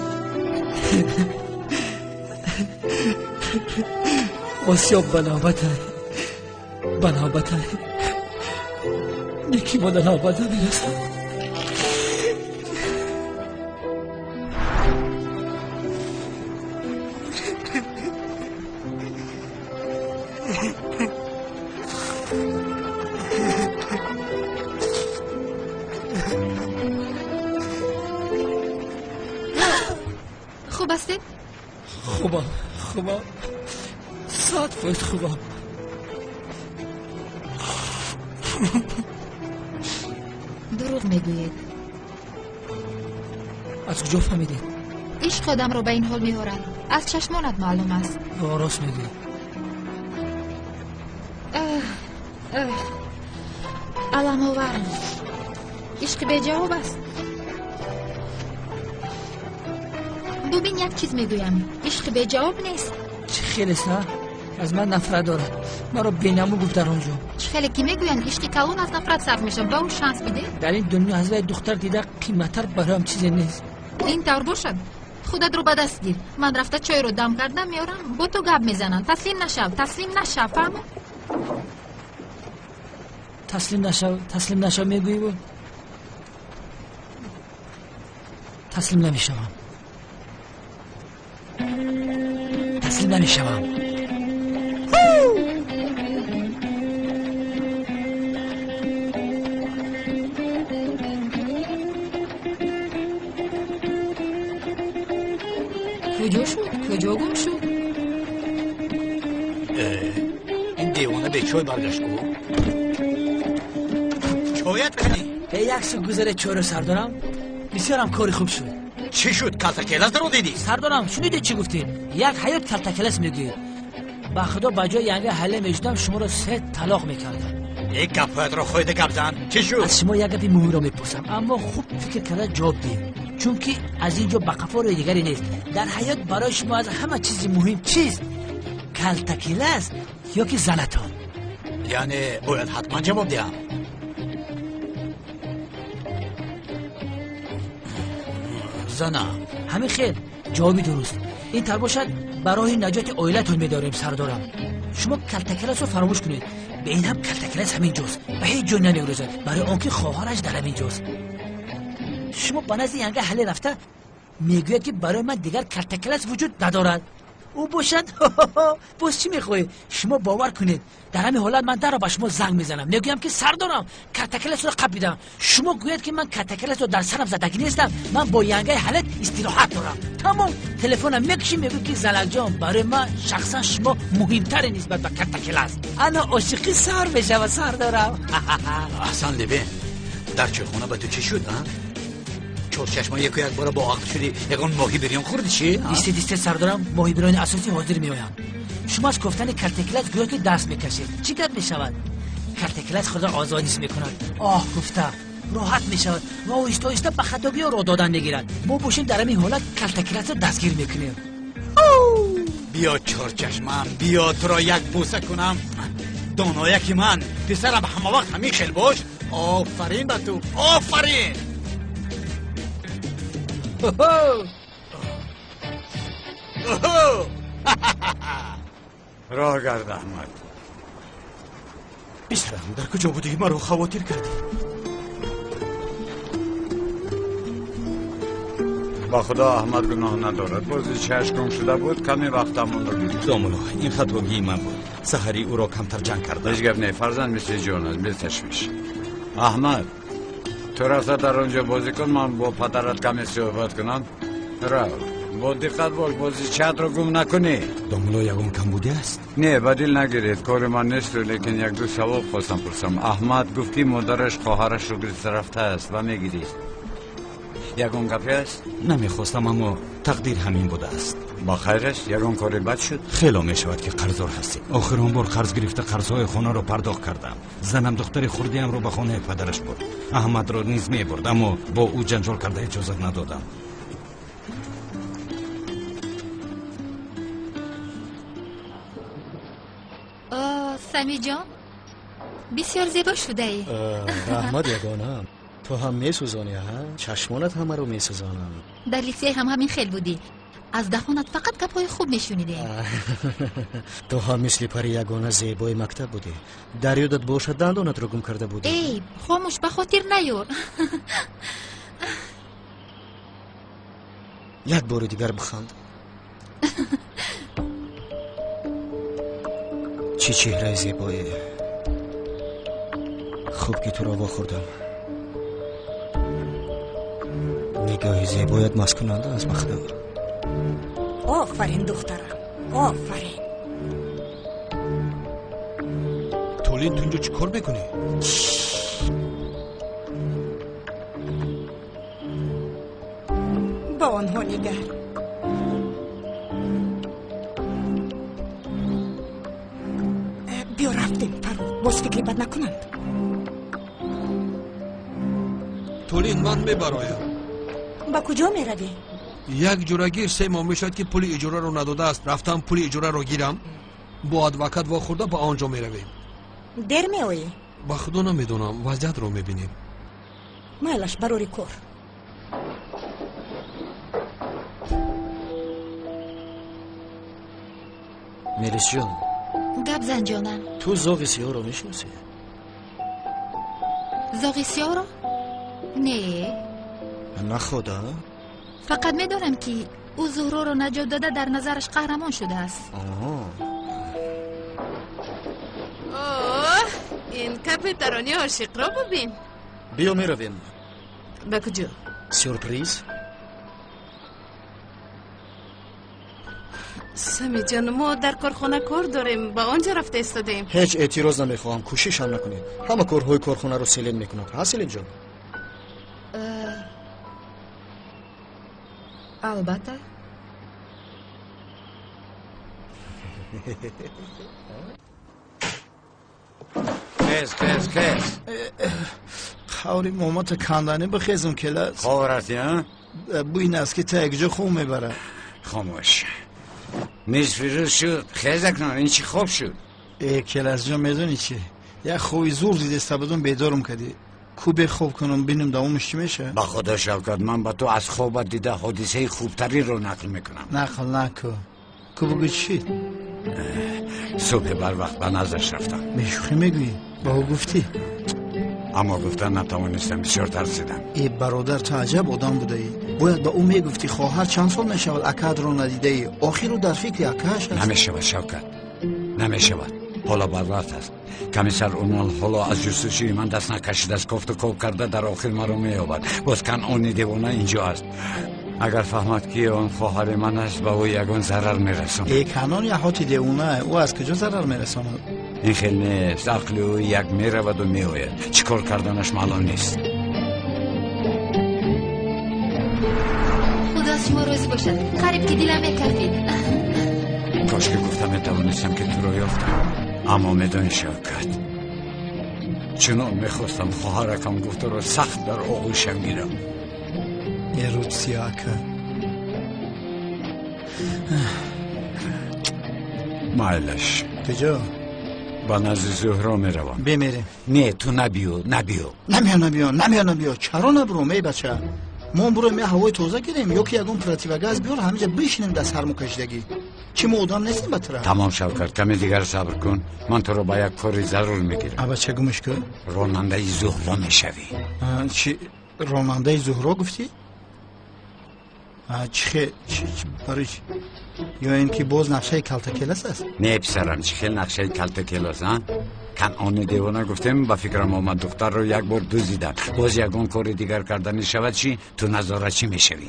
Осиёб ба навбатай, ба навбатай. Неки мо да навбат намерасад. Хуб ҳастед? Хубам, хубам, 100% хубам. Дурӯғ мегӯед. Аз куҷо фаҳмидед? Ишқ одамро ба ин ҳол меорад. Аз чашмонат маълум аст. Рост мегӯӣ. Аламоварам. Ишқи беҷавоб аст. Бубин, як чиз мегӯям. Ишқи беҷавоб нест. Чӣ хелест, а? Аз ман нафрат дорад. Маро бенаму гуфт дар он ҷо. Чӣ хеле ки мегӯянд, ишқи калон аз нафрат сарф мешавад. Ба ӯ шанс бидеҳ. Дар ин дунё аз вай духтар дида қиматтар бароям чизе нест. Ин тавр бошад, худатро ба даст гир. Ман рафта чойро дам кардам, меорам, бо ту гап мезанам. Таслим нашав, таслим нашав, фаҳмид? Таслим нашав, таслим нашав мегӯӣ? Таслим намешавам. Таслим намешавам. Куҷо шуд? Куҷо гум шуд? Ин девона бе чой баргашт ку? Чоят кани? Як су гузаре чойро сардорам. Бисёрам кори хуб шуд. Чӣ шуд? Калтакеласро дидӣ? Сардорам, шунидед чӣ гуфтед? Як ҳаёт калтакелас мегӯед. Ба худо ба ҷои янга ҳале мешудам, шуморо се талоқ мекардам. Э, гапҳоятро хоҳида гап зан. Чӣ шуд? Аз шумо як гапи муҳимро мепурсам, аммо хуб фикр карда ҷавоб диҳед, чунки аз ин ҷо ба қафо рӯи дигаре нест. Дар ҳаёт барои шумо аз ҳама чизи муҳим чист? Калтакелас ё ки занатон? Яъне бояд ҳатман ҷавоб диҳам? Занам. Ҳамин хел, ҷавоби дуруст. Ин тар бошад, ба роҳи наҷоти оилатон медорем, сардорам. Шумо калтакеласро фаромӯш кунед. Ба ин ҳам калтакелас ҳамин ҷост, ба ҳеҷ ҷой намегурезад, барои он ки хоҳараш дар ҳамин ҷост. Шумо ба назди янга ҳале рафта мегӯяд, ки барои ман дигар калтакелас вуҷуд надорад. Ӯ бошад, боз чӣ мехоҳед? Шумо бовар кунед, дар ҳамин ҳолат ман дарро ба шумо занг мезанам, мегӯям ки сардорам, калтакеласро қапидам. Шумо гӯяд ки ман калтакеласро дар сарам задагӣ нестам, ман бо янгаи ҳалет истироҳат дорам. Тамом, телефонам мекушӣ, мегӯ ки залалҷон, барои ман шахсан шумо муҳимтаре нисбат ба калтакелас. Ана ошиқӣ сар мешавад, сардорам. Аҳсан Левен, дар чойхона ба ту чӣ шуд, а? Чорчашма яку як бора бо ақл шудӣ, ягон моҳи бирён хӯрдӣ чӣ? Дисте, дисте, сардорам, моҳи бирёни асосӣ ҳозир меоянд. Шумо аз кофтани калтакелас гӯё ки даст мекашед. Чӣ гап мешавад? Калтакелас худро озод ҳис мекунад. Оҳ гуфта роҳат мешавад ва оҳиста оҳиста ба хатогиҳо роҳ додан мегирад. Мо бошем дар ҳамин ҳолат калтакеласро дастгир мекунем. Биё чорчашмам, биё туро як бӯса кунам. Донояки ман, писарам, ҳама вақт ҳамин хел бош. Офарин ба ту, офарин! Роҳ гард, Аҳмад. Писарам, дар куҷо будӣ? Маро хавотир кардӣ. Ба худо Аҳмад гуноҳ надорад. Бозичааш гум шуда буд, каме вақтамонро гирифт. Домулло, ин хатогии ман буд. Саҳарӣ ӯро камтар ҷанг кардам. Ҳеҷ гап не, фарзанд мисли ҷон аст, беташвиш. Аҳмад, ту рафта дар он ҷо бозӣ кун, ман бо падарат каме суҳбат кунам. Рав, бо диққат бош, бозичаатро гум накунӣ. Домулло, ягон камбудӣ аст? Не, ба дил нагиред, кори ман несту, лекин як-ду савол хостам пурсам. Аҳмад гуфт, ки модараш хоҳарашро гирифта рафтааст ва мегирист. Ягон гапе аст? Намехостам, аммо тақдир ҳамин будааст. Ба хайр аст? Ягон кори бад шуд? Хело мешавад ки қарздор ҳастем. Охир он бор қарз гирифта қарзҳои хонаро пардохт кардам. Занам духтари хурдиамро ба хонаи падараш бурд. Аҳмадро низ мебурд, аммо бо ӯ ҷанҷол карда иҷозат надодам. Самиҷон, бисёр зебо шудаӣ. Раҳмат, ягонаам. Ту ҳам месӯзонӣ, ҳа? Чашмонат ҳамаро месӯзонанд. Дар литсей ҳам ҳамин хел будӣ. Аз даҳонат фақат гапҳои хуб мешунидем. Ту ҳам мисли пари ягона зебои мактаб будӣ. Дар ёдат бошад, дандонатро гум карда будӣ. Эй, хомӯш, ба хотир наёр. Як бори дигар биханд. Чӣ чеҳраи зебое. Хуб ки туро вохӯрдам. Нигоҳи зебоят масткунанда аст, ба худо. Офарин, духтарам, офарин. Толин, ту инҷо чӣ кор мекунӣ? Ба онҳо нигар. Боз фикри бад накунанд. Толин, ман мебароям. Ба куҷо меравӣ? Як ҷурагир 3 моҳ мешавад, ки пули иҷораро надодааст. Рафтам пули иҷораро гирам, бо адвокат вохӯрда ба он ҷо меравем. Дер меоӣ? Ба худо намедонам, вазъиятро мебинем. Майлаш, барори кор. Мелисҷон. Гап зан, ҷонам. Ту зоғи сиёҳро мешиносӣ? Зоғи сиёҳро? Не. Находа? Фақат медонам, ки ӯ Зуҳроро наҷот дода, дар назараш қаҳрамон шудааст. Оҳ, ин капитарони ошиқро бубин. Биё меравем. Ба куҷо? Сюрприз. Самиҷон, мо дар корхона кор дорем, ба он ҷо рафта истодаем. Ҳеҷ эътироз намехоҳам, кӯшишам накунед. Ҳама корҳои корхонаро Селин мекунад. Ҳа, Селинҷон? Албатта. Хез, хез, хез. Қаври момата канданӣ бихезм, келас. Хоб рафтӣ, а? Бӯи наски та якҷо хоб мебарад. Хомӯш. Нисфи рӯз шуд, хез акнун, ин чӣ хоб шуд? Э, келасҷон, медонӣ чӣ? Як хоби зур дидеста будум, бедорум кардӣ. Ку бехоб кунам, бинам давомаш чӣ мешавад? Ба худо, Шавкат, ман ба ту аз хобат дида ҳодисаи хубтариро нақл мекунам. Нақл наку. Ку бугӯ чӣ шид? Субҳи барвақт ба наздаш рафтам. Бешӯхӣ мегӯӣ? Ба ӯ гуфтӣ? Аммо гуфтан натавонистам, бисёр тарсидам. Э, бародар, ту аҷаб одам будаӣ. Бояд ба ӯ мегуфтӣ, хоҳар чанд сол мешавад акаатро надидаӣ. Охир ӯ дар фикри акааш аст. Намешавад, Шавкат, намешавад. Ҳоло барвақт аст. Комиссар Унол ҳоло аз ҷустуҷӯи ман даст накашидааст, кофту коб карда дар охир маро меёбад. Боз Канъони девона инҷо аст. Агар фаҳмад, ки он хоҳари ман аст, ба ӯ ягон зарар мерасонад. Э, Канъон яҳоти девона, ӯ аз куҷо зарар мерасонад? Ин хел нест, ақли ӯ як мераваду меояд. Чӣ кор карданаш маълум нест. Худо аз шумо розӣ бошад. Қариб ки дилам мекафид. Кошки гуфта метавонистам, ки туро ёфтам. Аммо медонӣ, Шавкат, чунон мехостам хоҳаракам гуфтаро сахт дар оғӯшам гирам. Э, Рутсия ака. Майлаш. Куҷо? Ба назди Зуҳро меравам. Бемерем. Не, ту набиё, набиё. Намеё, набиё, намеё, набиё. Чаро набуром, эй бача? Мо буроем як ҳавои тоза гирем, ё ки ягон противогаз биёр, ҳаминҷа бишинем дар сармокашидагӣ. Чӣ, мо одам нестем ба тура? Тамом, Шавкат, каме дигар сабр кун. Ман туро ба як кори зарур мегирам. А бача, гумш кун. Ронандаи Зуҳро мешавӣ. Чӣ, ронандаи Зуҳро гуфтӣ? Чӣ барои чӣ? Ё ин ки боз нақшаи калтакелас аст? Не, писарам, чӣ хел нақшаи калтакелас, а? Канъони девона гуфтем, ба фикрам омад, духтарро як бор дуздидам. Боз ягон кори дигар карданӣ шавад чӣ? Ту назоратчӣ мешавӣ.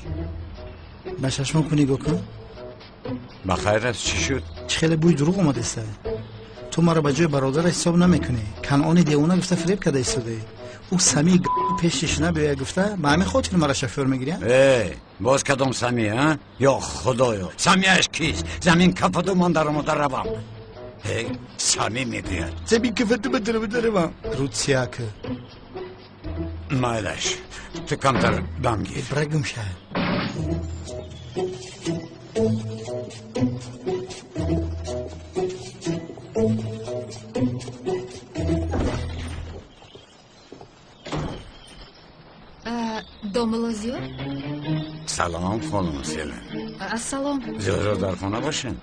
Ба чашмон ку нигоҳ кун. Ба хайр аст, чӣ шуд? Чӣ хеле бӯи дурӯғ омадеста. Ту маро ба ҷои бародараш ҳисоб намекунӣ. Канъони девона гуфта фиреб карда истодаӣ. Ӯ Самии пешиш набиёя гуфта, ба ҳамин хотир маро шофёр мегирям? Э, боз кадом Сами, а? Ё худоё, Самияш кист? Замин кафаду ман даромада равам. Э, Сами мегӯяд. Замин кафаду ман даромада равам. Рутсияка. Майлаш, ту камтар дам гир. Бира гум ша. Домулло Зиё? Салом, хонум Селин. Ассалом. Зуҳро дар хона бошед?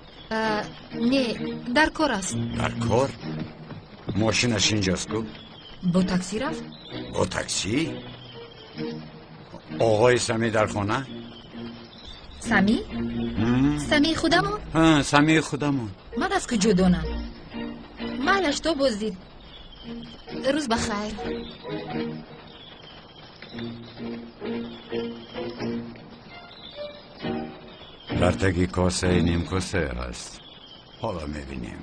Не, дар кор аст. Дар кор? Мошинаш инҷост ку? Бо таксӣ рафт? Бо таксӣ? Оғои Самӣ дар хона? Самӣ? Самии худамон? Ҳа, Самии худамон. Ман аз куҷо донам? Майлаш, то боздид. Рӯз ба хайр. Дар таги косаи нимкосае аст. Ҳоло мебинем.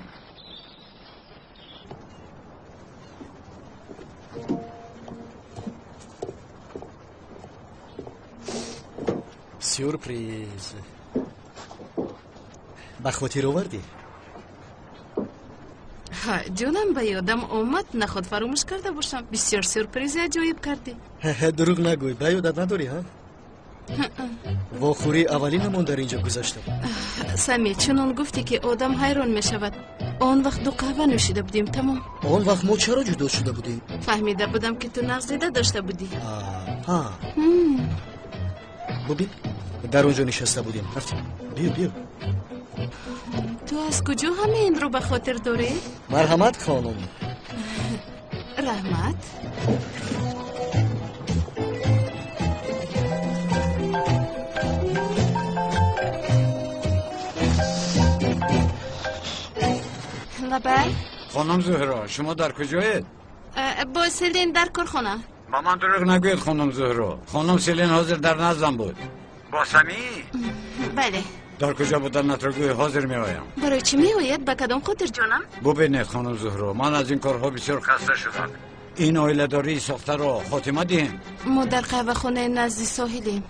Сюрприз. Ба хотир овардӣ? Ҷонам, ба ёдам омад, наход фаромӯш карда бошам. Бисёр сюрпризи аҷоиб кардӣ. Дурӯғ нагӯй, ба ёдат надорӣ, ҳа? Вохӯрии аввалинамон дар инҷо гузашта буд. Сами, чунон гуфтӣ, ки одам ҳайрон мешавад. Он вақт ду қаҳва нӯшида будем, тамом. Он вақт мо чаро ҷудо шуда будем? Фаҳмида будам, ки ту нағз дида дошта будӣ. Ҳа. Бубин, дар он ҷо нишаста будем. Рафтем. Биё, биё. Ту аз куҷо ҳама инро ба хотир дорӣ? Марҳамат, хонум. Раҳмат. Лабай. Хонум Зуҳро, шумо дар куҷоед? Бо Селин дар корхона. Ба ман дурӯғ нагӯед, хонум Зуҳро. Хонум Селин ҳозир дар наздам буд. Бо Самӣ? Бале. Дар куҷо буданатро гӯй, ҳозир меоям. Барои чӣ меояд? Ба кадом хотир, ҷонам? Бубинед, хонум Зуҳро, ман аз ин корҳо бисёр хаста шудам. Ин оиладории сохтаро хотима диҳем. Мо дар қаҳвахонаи назди соҳилем.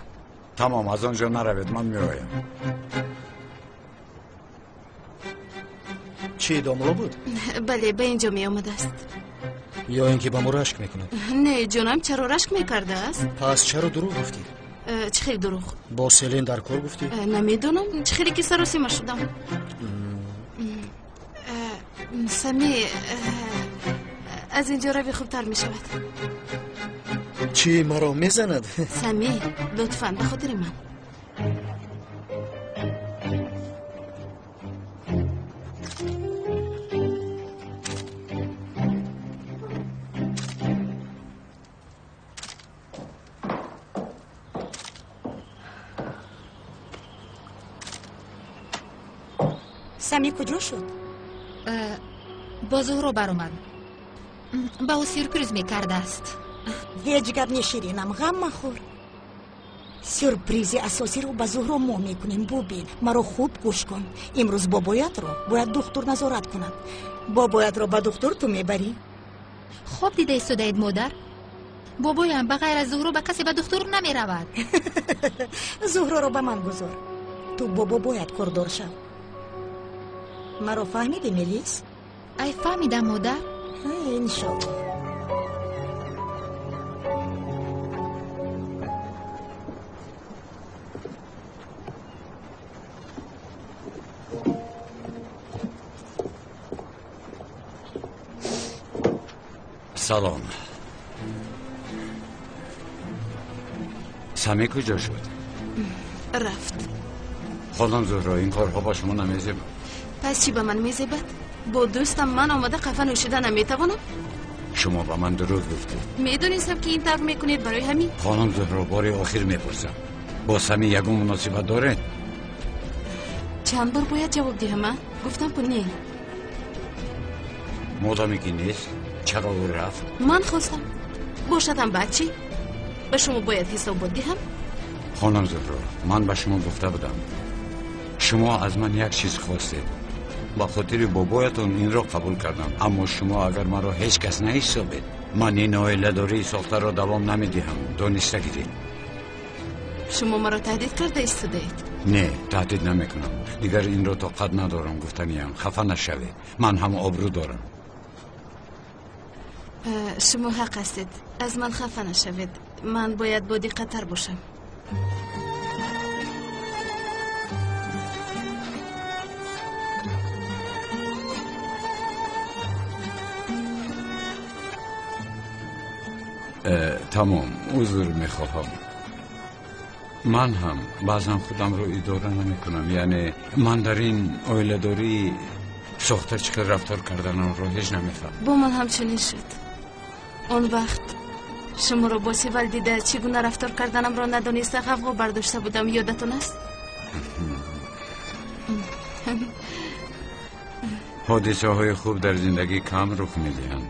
Тамом, аз он ҷо наравед, ман меоям. Чӣ, домло буд? Бале, ба ин ҷо меомадааст. Ё ин ки ба мо рашк мекунад? Не, ҷонам, чаро рашк мекардааст? Пас чаро дурӯғ гуфтӣ? Чӣ хел дурӯғ? Бо Селин дар кор гуфтӣ? Намедонам, чӣ хеле ки саросима шудам. Сами, аз ин ҷо рави хубтар мешавад. Чӣ, маро мезанад? Сами, лутфан, ба хотири ман. Сами куҷо шуд? Бо Зуҳро баромад. Ба ӯ сюрприз мекардааст. Ҳеҷ гап не, Ширинам, ғам махӯр. Сюрпризи асосиро ба Зуҳро мо мекунем. Бубин, маро хуб гӯш кун. Имрӯз бобоятро бояд духтур назорат кунад. Бобоятро ба духтур ту мебарӣ. Хоб дида истодаед, модар? Бобоям ба ғайр аз Зуҳро ба касе ба духтур намеравад. Зуҳроро ба ман гузор. Ту бо бобоят кордор шав. Маро фаҳмидӣ, Мелис? Ай, фаҳмидам, модар. Иншолло. Салом. Сами куҷо шуд? Рафт. Хонум Зуҳро, ин корҳо ба шумо намезебад. Пас чӣ ба ман мезебад? Бо дӯстам ман омада қаҳва нӯшида наметавонам? Шумо ба ман дурӯғ гуфтед. Медонистам, ки ин тавр мекунед, барои ҳамин. Хонум Зуҳро, бори охир мепурсам. Бо Сами ягон муносибат доред? Чанд бор бояд ҷавоб диҳам, а? Гуфтам ку не. Модоме ки нест, чаро ӯ рафт? Ман хостам. Бошадам, баъд чӣ? Ба шумо бояд ҳисобот диҳам? Хонум Зуҳро, ман ба шумо гуфта будам. Шумо аз ман як чиз хостед. Ба хотири бобоятон инро қабул кардам. Аммо шумо агар маро ҳеҷ кас наҳисобед, ман ин оиладории сохтаро давом намедиҳам. Дониста гиред. Шумо маро таҳдид карда истодаед? Не, таҳдид намекунам. Дигар инро тоқат надорам, гуфтаниям. Хафа нашавед. Ман ҳам обрӯ дорам. Шумо ҳақ ҳастед. Аз ман хафа нашавед. Ман бояд бодиққаттар бошам. Тамом, узр мехоҳам. Ман ҳам баъзан худамро идора намекунам. Яъне ман дар ин оиладории сохта чӣ хел рафтор карданамро ҳеҷ намефаҳмам. Бо ман ҳамчунин шуд. Он вақт шуморо бо Сивал дида чӣ гуна рафтор карданамро надониста ғавғо бардошта будам, ёдатон аст? Ҳодисаҳои хуб дар зиндагӣ кам рух медиҳанд.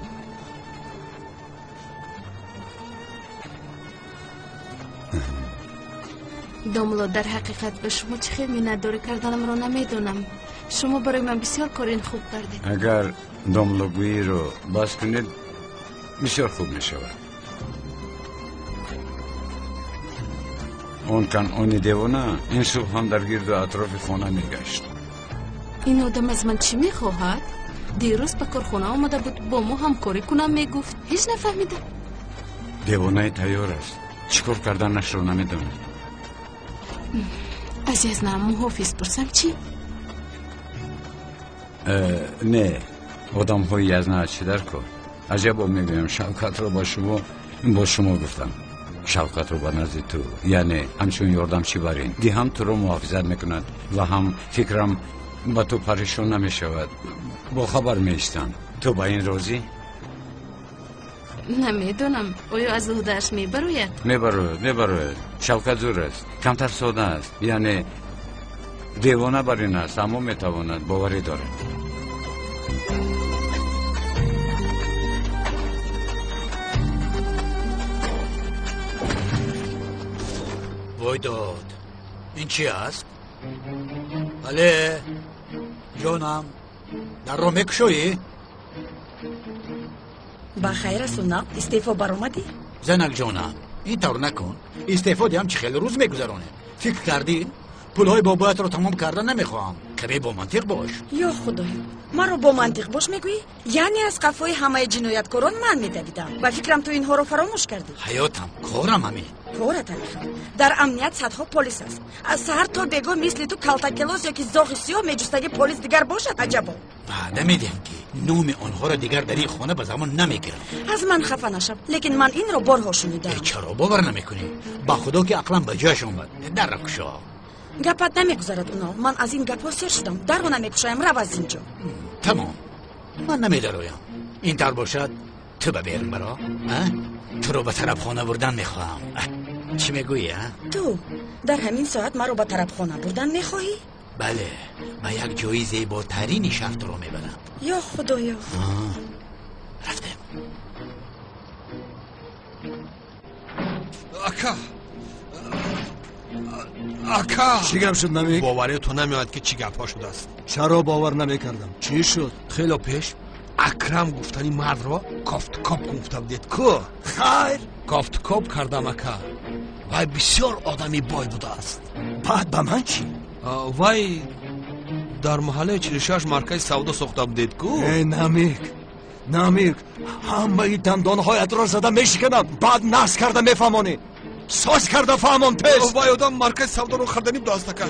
Домло, дар ҳақиқат ба шумо чӣ хел миннатдорӣ карданамро намедонам. Шумо барои ман бисёр корин хуб кардед. Агар домлогӯиро бас кунед, бисёр хуб мешавад. Он канъони девона ин субҳ ҳам дар гирду атрофи хона мегашт. Ин одам аз ман чӣ мехоҳад? Дирӯз ба корхона омада буд, бо мо ҳамкорӣ кунам мегуфт. Ҳеҷ нафаҳмидам. Девонаи тайёр аст. Чӣ кор карданашро намедонад. Аз язнам муҳофиз пурсам чӣ? Не, одамҳои язна аз чӣ дар кор? Аҷабо мегӯям, Шавкатро ба шумо бо шумо гуфтам. Шавкатро ба назди ту, яъне ҳамчун ёрдамчӣ барин. Ди ҳам туро муҳофизат мекунад ва ҳам фикрам ба ту парешон намешавад. Бохабар меистам. Ту ба ин розӣ? Намедонам, оё аз уҳдааш мебарояд? Мебарояд, мебарояд. Шавкат зур аст, камтар сода аст, яъне девона бар ин аст, аммо метавонад, боварӣ дорад. Вой дод, ин чи аст? Бале, ҷонам, дарро мекушоӣ? Ба хайр Расулнав, истеъфо баромадӣ? Занак ҷонам, ин тавр накун. Истеъфо диҳам чӣ хеле рӯз мегузаронем. Фикр кардӣ? Пулҳои бобоятро тамом карда намехоҳам. Каме бо мантиқ бош. Ё худоё, маро бо мантиқ бош мегӯӣ? Яъне аз қафои ҳамаи ҷинояткорон ман медавидам. Ба фикрам ту инҳоро фаромӯш кардӣ. Ҳаётам, корам ҳамин. Корат ҳамин. Дар амният садҳо полис аст. Аз саҳар то бегоҳ мисли ту калтакелос ёки зоғи сиёҳ меҷустаги полис дигар бошад аҷабо. Ваъда медиҳам ки номи онҳоро дигар дар ин хона ба замон намегирам. Аз ман хафа нашав, лекин ман инро борҳо шунидам. Чаро бовар намекунӣ? Ба худо ки ақлам ба ҷояш омад. Дарро кушо. Гапат намегузарад уно. Ман аз ин гапҳо сер шудам. Дарро намекушоям, рав аз ин ҷо. Тамом, ман намедароям. Ин тавр бошад, ту ба берун баро. Туро ба тарабхона бурдан мехоҳам. Чӣ мегӯӣ, а? Ту дар ҳамин соат маро ба тарабхона бурдан мехоҳӣ? Бале, ба як ҷои зеботарини шаҳр туро мебарам. Ё худоё. Рафтем. Ака, ака, чӣ гап шуд намек? Боварӣ ту намеояд ки чӣ гапҳо шудааст. Чаро бовар намекардам? Чӣ шуд? Хело пеш Акрам гуфтани мардро кофткоп гуфта будед ку? Хайр, кофткоп кардам ака. Вай бисёр одами бой будааст. Баъд ба ман чӣ? Вай дар маҳаллаи 46 маркази савдо сохта будед ку? Э, намек, намек, ҳамаи дандонҳоятро зада мешиканам. Баъд нас карда мефаҳмонӣ. Соз карда фаҳмон тез. Вай одам маркази савдоро харданӣ будааст ака.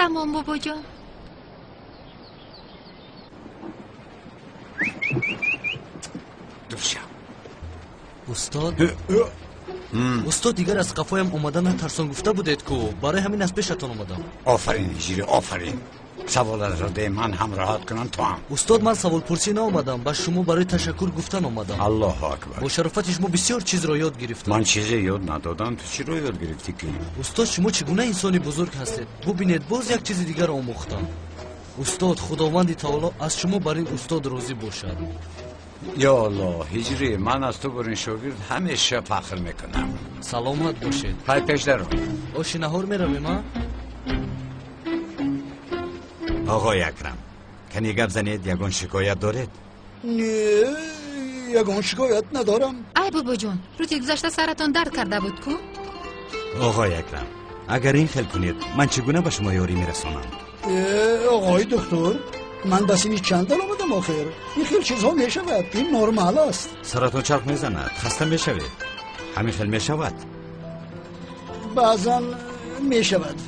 Тамом бобоҷон. Устод, устод, дигар аз қафоям омада натарсон гуфта будед ку, барои ҳамин аз пешатон омадам. Офарин ҳиҷрӣ, офарин. Саволатро де, ман ҳам роҳат кунам, ту ҳам. Устод, ман саволпурсӣ наомадам, ба шумо барои ташаккур гуфтан омадам. Аллоҳу акбар. Бо шарофати шумо бисёр чизро ёд гирифтам. Ман чизе ёд надодам, ту чиро ёд гирифтӣ ки? Устод, шумо чӣ гуна инсони бузург ҳастед? Бубинед, боз як чизи дигар омӯхтам. Устод, Худованди таоло аз шумо бар ин устод розӣ бошад. Ё Аллоҳ, ҳиҷрӣ, ман аз ту бар ин шогирд ҳамеша фахр мекунам. Саломат бошед. Пай пеш даро. Оши наҳор меравем, а? Оғои Акрам, кани гап занед, ягон шикоят доред? Не, ягон шикоят надорам. Ай бобоҷон, рӯзи гузашта саратон дард карда буд ку? Оғои Акрам, агар ин хел кунед, ман чӣ гуна ба шумо ёрӣ мерасонам? Оғои духтур, ман ба синни чанд омадам охир? Ин хел чизҳо мешавад, ин нормал аст. Саратон чарх мезанад, хаста мешавед. Ҳамин хел мешавад? Баъзан мешавад.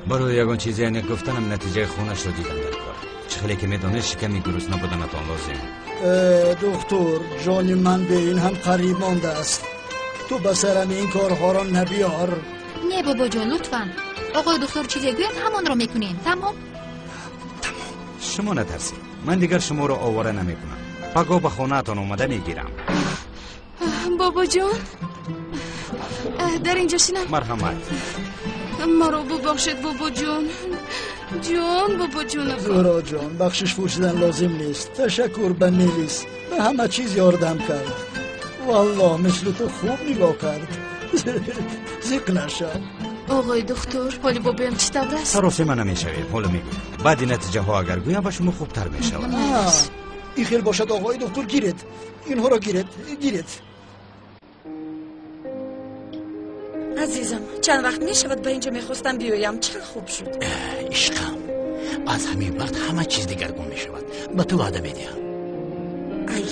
Барои ягон чизе аниқ гуфтанам натиҷаи хунашро дидам дар кор. Чӣ хеле ки медонед, шиками гурусна буданатон лозим. Духтур, ҷони ман бе ин ҳам қариб мондааст. Ту ба сарам ин корҳоро набиёр. Не бобоҷон, лутфан. Оғои духтур чизе гӯяд, ҳамонро мекунем. Тамом? Шумо натарсед, ман дигар шуморо овора намекунам. Пагоҳ ба хонаатон омада мегирам. Бобоҷон, дар инҷо шинам. Марҳамат. Маро бубахшед, бобоҷон. Ҷон, бобоҷонам. Зуҳроҷон, бахшиш пурсидан лозим нест. Ташаккур ба Мелис, ба ҳама чиз ёрдам кард. Валлоҳ, мисли ту хуб нигоҳ кард. Зиқ нашав. Оғои духтур, ҳоли бобоям чӣ тавр аст? Саросема намешавед, ҳоло мегӯям. Баъди натиҷаҳо агар гӯям, ба шумо хубтар мешавад. Ин хел бошад, оғои духтур, гиред. Инҳоро гиред, гиред. Азизам, чанд вақт мешавад ба инҷо мехостам биёям. Чӣ хел хуб шуд. Ишқам, аз ҳамин вақт ҳама чиз дигаргун мешавад. Ба ту ваъда медиҳам. Ай,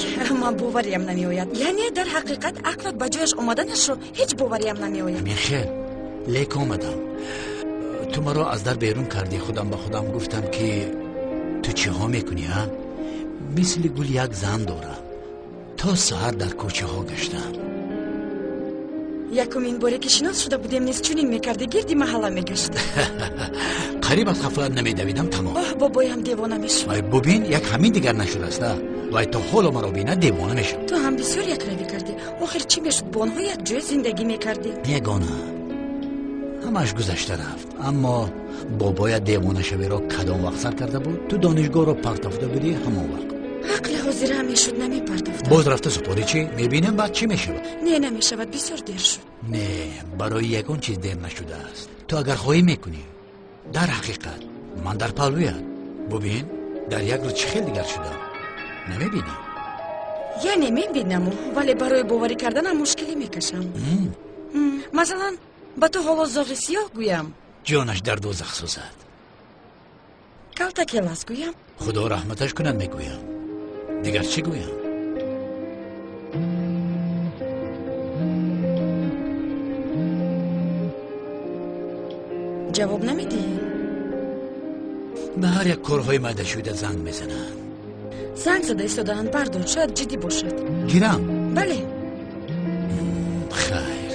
ман бовариям намеояд. Яъне дар ҳақиқат ақлат ба ҷояш омаданашро ҳеҷ бовариям намеояд. Ҳамин хел, лек омадам. Ту маро аз дар берун кардӣ. Худам ба худам гуфтам ки ту чиҳо мекунӣ, а? Мисли гул як зан дорам. То саҳар дар кӯчаҳо гаштам. Якумин боре ки шинос шуда будем низ чунин мекардӣ, гирди маҳалла мегашт. Қариб аз ғафлат намедавидам, тамом. Оҳ, бобоям девона мешуд. Вай, бубин, як ҳамин дигар нашудааст, а? Вай то ҳоло маро бинад девона мешавад. Ту ҳам бисёр якравӣ кардӣ. Охир чӣ мешуд, бо онҳо якҷоя зиндагӣ мекардӣ? Ягона, ҳамааш гузашта рафт. Аммо бобоя девонашавиро кадом вақт сар карда буд? Ту донишгоҳро партофта будӣ ҳамон вақт. Ақли ҳозира мешуд, намепартофтам. Боз рафта супорӣ чӣ? Мебинем баъд чӣ мешавад. Не, намешавад, бисёр дер шуд. Не, барои ягон чиз дер нашудааст. Ту агар хоҳӣ мекунӣ. Дар ҳақиқат ман дар паҳлӯят. Бубин, дар як рӯз чӣ хел дигар шудам. Намебинӣ? Яъне мебинаму, вале барои боварӣ карданам мушкилӣ мекашам. Масалан, ба ту ҳоло зоғи сиёҳ гӯям. Ҷонаш дар дӯзах сӯзад. Калтакелас гӯям. Худо раҳматаш кунад мегӯям. Дигар чӣ гӯям? Ҷавоб намедиҳӣ? Ба ҳар як корҳои майдашуда занг мезананд. Занг зада истодаанд, бардор, шояд ҷиддӣ бошад. Гирам? Бале. Хайр.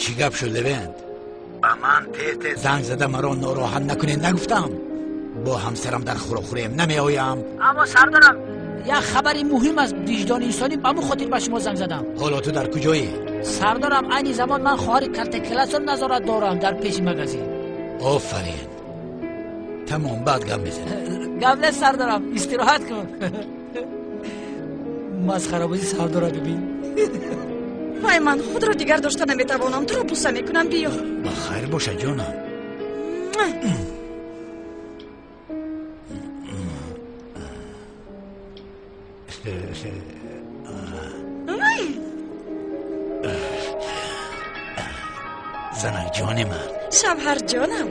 Чӣ гап шуд, Левент? Ба ман тез-тез занг зада маро нороҳат накунед нагуфтам. Бо ҳамсарам дар хӯрокхӯриям намеоям. Аммо сардорам, як хабари муҳим аз виҷдони инсонӣ, ба ҳамун хотир ба шумо занг задам. Ҳоло ту дар куҷоӣ? Сардорам, айни замон ман хоҳари калтакеласро назорат дорам дар пеши магазин. Офарин. Тамом, баъд гап мезанем. Гап нест сардорам, истироҳат кун. Масхарабозӣ сардора бибин. Вай, ман худро дигар дошта наметавонам. Туро буса мекунам, биё. Ба хайр боша, ҷонам. Занак ҷони ман. Шавҳар ҷонам.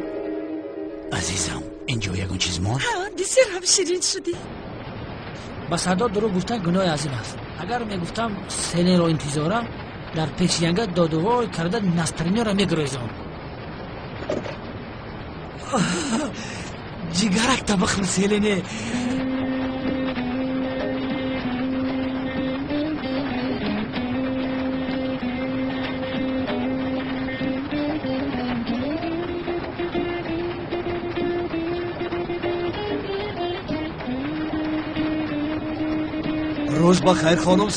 Азизам, инҷо ягон чиз монд? Ҳа, бисёр ҳам ширин шудӣ. Ба сардор дурӯғ гуфтан гуноҳи азим аст. Агар мегуфтам селенро интизорам, дар пеши янга додувой карда настроениёро мегурезон. Ҷигарак табахм селине. Рӯз ба хайр, хонум.